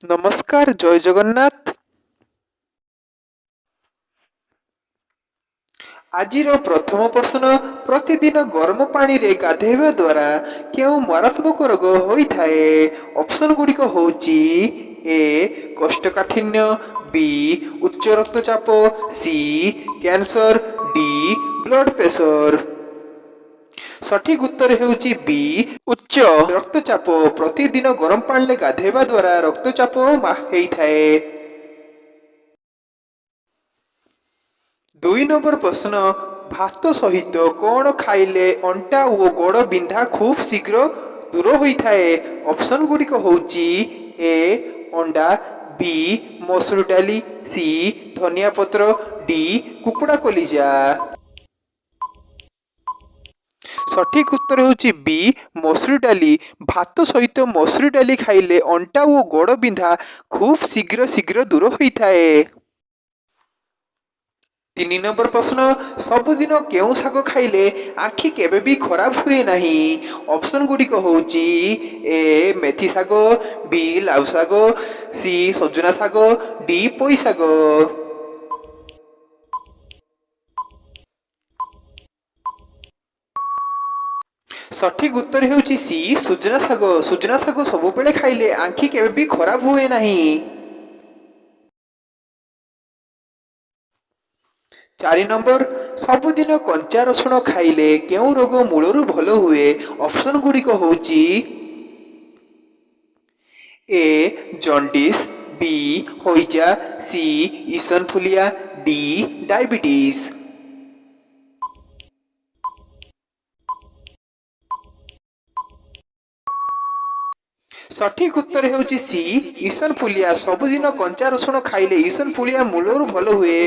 ନମସ୍କାର, ଜୟ ଜଗନ୍ନାଥ। ଆଜିର ପ୍ରଥମ ପ୍ରଶ୍ନ, ପ୍ରତିଦିନ ଗରମ ପାଣିରେ ଗାଧୋଇବା ଦ୍ୱାରା କେଉଁ ମାରାତ୍ମକ ରୋଗ ହୋଇଥାଏ? ଅପସନ୍ ଗୁଡ଼ିକ ହେଉଛି ଏ କୋଷ୍ଠକାଠିନ୍ୟ, ବି ଉଚ୍ଚ ରକ୍ତଚାପ, C cancer, D blood pressure. ସଠିକ୍ ଉତ୍ତର ହେଉଛି ବି ଉଚ୍ଚ ରକ୍ତଚାପ। ପ୍ରତିଦିନ ଗରମ ପାଣିରେ ଗାଧୋଇବା ଦ୍ୱାରା ରକ୍ତଚାପ ହେଇଥାଏ। 2 ନମ୍ବର ପ୍ରଶ୍ନ, ଭାତ ସହିତ କ'ଣ ଖାଇଲେ ଅଣ୍ଟା ଓ ଗୋଡ଼ ବିନ୍ଧା ଖୁବ୍ ଶୀଘ୍ର ଦୂର ହୋଇଥାଏ? ଅପସନ୍ ଗୁଡ଼ିକ ହେଉଛି ଏ ଅଣ୍ଡା, ବି ମସୁର ଡାଲି, ସି ଧନିଆ ପତ୍ର, ଡି କୁକୁଡ଼ା କଲିଜା। ସଠିକ୍ ଉତ୍ତର ହେଉଛି ବି ମସୁର ଡାଲି। ଭାତ ସହିତ ମସୁର ଡାଲି ଖାଇଲେ ଅଣ୍ଟା ଓ ଗୋଡ଼ ବିନ୍ଧା ଖୁବ୍ ଶୀଘ୍ର ଶୀଘ୍ର ଦୂର ହୋଇଥାଏ। 3 ନମ୍ବର ପ୍ରଶ୍ନ, ସବୁଦିନ କେଉଁ ଶାଗ ଖାଇଲେ ଆଖି କେବେ ବି ଖରାପ ହୁଏ ନାହିଁ? ଅପସନ୍ ଗୁଡ଼ିକ ହେଉଛି ଏ ମେଥି ଶାଗ, ବି ଲାଉ ଶାଗ, ସି ସଜନା ଶାଗ, ଡି ପୋଇ ଶାଗ। ସଠିକ୍ ଉତ୍ତର ହେଉଛି ସି ସୁଜନା ଶାଗ। ସୁଜନା ଶାଗ ସବୁବେଳେ ଖାଇଲେ ଆଖି କେବେ ବି ଖରାପ ହୁଏ ନାହିଁ। 4 ନମ୍ବର, ସବୁଦିନ କଞ୍ଚା ରସୁଣ ଖାଇଲେ କେଉଁ ରୋଗ ମୂଳରୁ ଭଲ ହୁଏ? ଅପସନ୍ ଗୁଡ଼ିକ ହେଉଛି ଏ ଜଣ୍ଡିସ୍, ବି ହଇଜା, ସି ଇସନଫୁଲିଆ, ଡି ଡାଇବେଟିସ୍। ସଠିକ୍ ଉତ୍ତର ହେଉଛି ସି ଇସନଫୁଲିଆ। ସବୁଦିନ କଞ୍ଚା ରସୁଣ ଖାଇଲେ ଇସନଫୁଲିଆ ମୂଳରୁ ଭଲ ହୁଏ।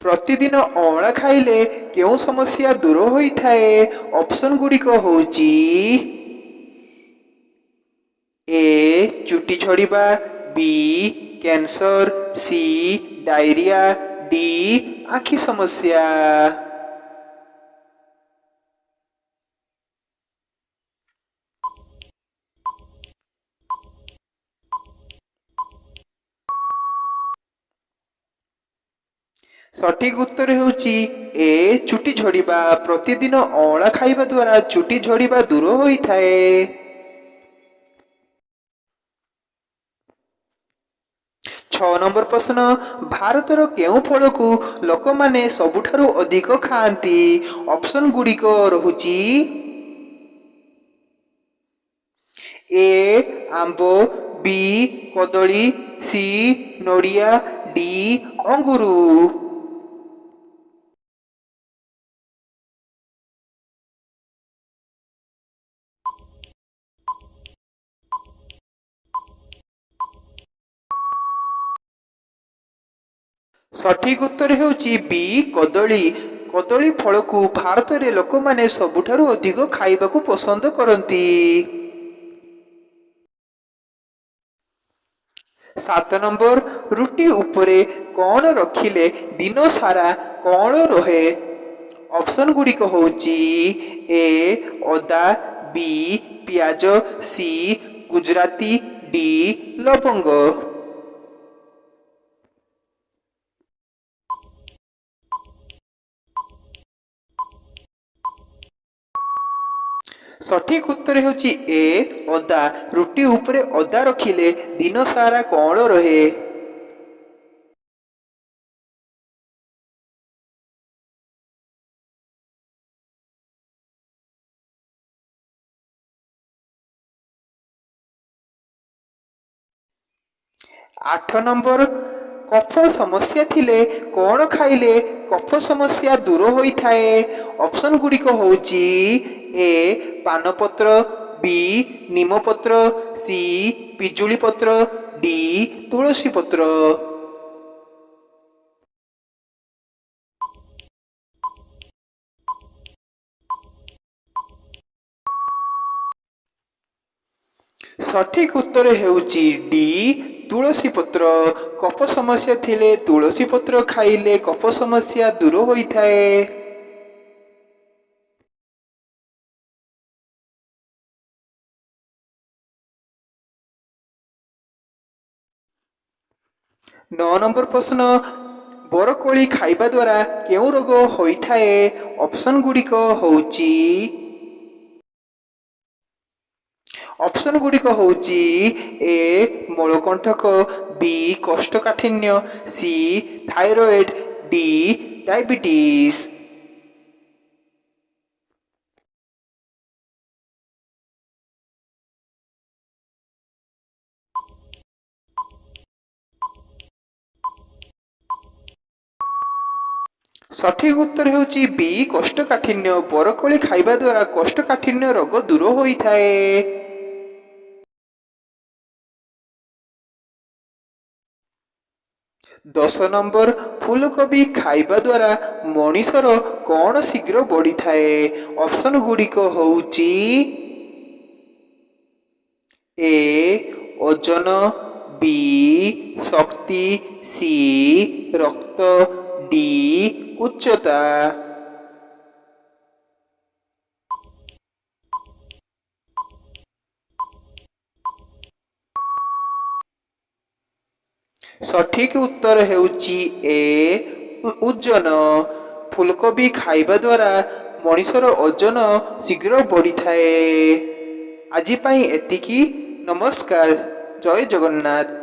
ପ୍ରତିଦିନ ଅଁଳା ଖାଇଲେ କେଉଁ ସମସ୍ୟା ଦୂର ହୋଇଥାଏ? ଅପସନ୍ ଗୁଡ଼ିକ ହେଉଛି ଏ ଚୁଟି ଝଡ଼ିବା, ବି କ୍ୟାନ୍ସର, ସି ଡାଇରିଆ, ଡି ଆଖି ସମସ୍ୟା। ସଠିକ୍ ଉତ୍ତର ହେଉଛି ଏ ଚୁଟି ଝଡ଼ିବା। ପ୍ରତିଦିନ ଅଁଳା ଖାଇବା ଦ୍ୱାରା ଚୁଟି ଝଡ଼ିବା ଦୂର ହୋଇଥାଏ। 6 ନମ୍ବର ପ୍ରଶ୍ନ, ଭାରତର କେଉଁ ଫଳକୁ ଲୋକମାନେ ସବୁଠାରୁ ଅଧିକ ଖାଆନ୍ତି? ଅପସନ୍ ଗୁଡ଼ିକ ରହୁଛି ଏ ଆମ୍ବ, ବି କଦଳୀ, ସି ନଡ଼ିଆ, ଡି ଅଙ୍ଗୁରୁ। ସଠିକ୍ ଉତ୍ତର ହେଉଛି ବି କଦଳୀ। କଦଳୀ ଫଳକୁ ଭାରତରେ ଲୋକମାନେ ସବୁଠାରୁ ଅଧିକ ଖାଇବାକୁ ପସନ୍ଦ କରନ୍ତି। 7 ନମ୍ବର, ରୁଟି ଉପରେ କ'ଣ ରଖିଲେ ଦିନ ସାରା କଅଁଳ ରହେ? ଅପସନ୍ ଗୁଡ଼ିକ ହେଉଛି ଏ ଅଦା, ବି ପିଆଜ, ସି ଗୁଜୁରାତି, ଡି ଲବଙ୍ଗ। ସଠିକ୍ ଉତ୍ତର ହେଉଛି ଏ ଅଦା। ରୁଟି ଉପରେ ଅଦା ରଖିଲେ ଦିନ ସାରା କଅଁଳ ରହେ। 8 ନମ୍ବର, କଫ ସମସ୍ୟା ଥିଲେ କ'ଣ ଖାଇଲେ କଫ ସମସ୍ୟା ଦୂର ହୋଇଥାଏ? ଅପସନ୍ ଗୁଡ଼ିକ ହେଉଛି ଏ ପାନପତ୍ର, ବି ନିମପତ୍ର, ସି ପିଜୁଳି ପତ୍ର, ଡି ତୁଳସୀ ପତ୍ର। ସଠିକ୍ ଉତ୍ତର ହେଉଛି ଡି ତୁଳସୀ ପତ୍ର। କଫ ସମସ୍ୟା ଥିଲେ ତୁଳସୀ ପତ୍ର ଖାଇଲେ କଫ ସମସ୍ୟା ଦୂର ହୋଇଥାଏ। 9 ନମ୍ବର ପ୍ରଶ୍ନ, ବରକୋଳି ଖାଇବା ଦ୍ୱାରା କେଉଁ ରୋଗ ହୋଇଥାଏ? ଅପସନ୍ ଗୁଡ଼ିକ ହେଉଛି ଏ ମଳକଣ୍ଠକ, ବି କୋଷ୍ଠକାଠିନ୍ୟ, ସି ଥାଇରଏଡ୍, ଡି ଡାଇବେଟିସ୍। ସଠିକ୍ ଉତ୍ତର ହେଉଛି ବି କୋଷ୍ଠକାଠିନ୍ୟ। ବରକୋଳି ଖାଇବା ଦ୍ୱାରା କୋଷ୍ଠକାଠିନ୍ୟ ରୋଗ ଦୂର ହୋଇଥାଏ। 10 ନମ୍ବର, ଫୁଲକୋବି ଖାଇବା ଦ୍ୱାରା ମଣିଷର କ'ଣ ଶୀଘ୍ର ବଢ଼ିଥାଏ? ଅପସନ୍ ଗୁଡ଼ିକ ହେଉଛି ଏ ଓଜନ, ବି ଶକ୍ତି, ସି ରକ୍ତ, ଡି ଉଚ୍ଚତା। ସଠିକ୍ ଉତ୍ତର ହେଉଛି ଏ ଓଜନ। ଫୁଲକୋବି ଖାଇବା ଦ୍ୱାରା ମଣିଷର ଓଜନ ଶୀଘ୍ର ବଢ଼ିଥାଏ। ଆଜି ପାଇଁ ଏତିକି। ନମସ୍କାର, ଜୟ ଜଗନ୍ନାଥ।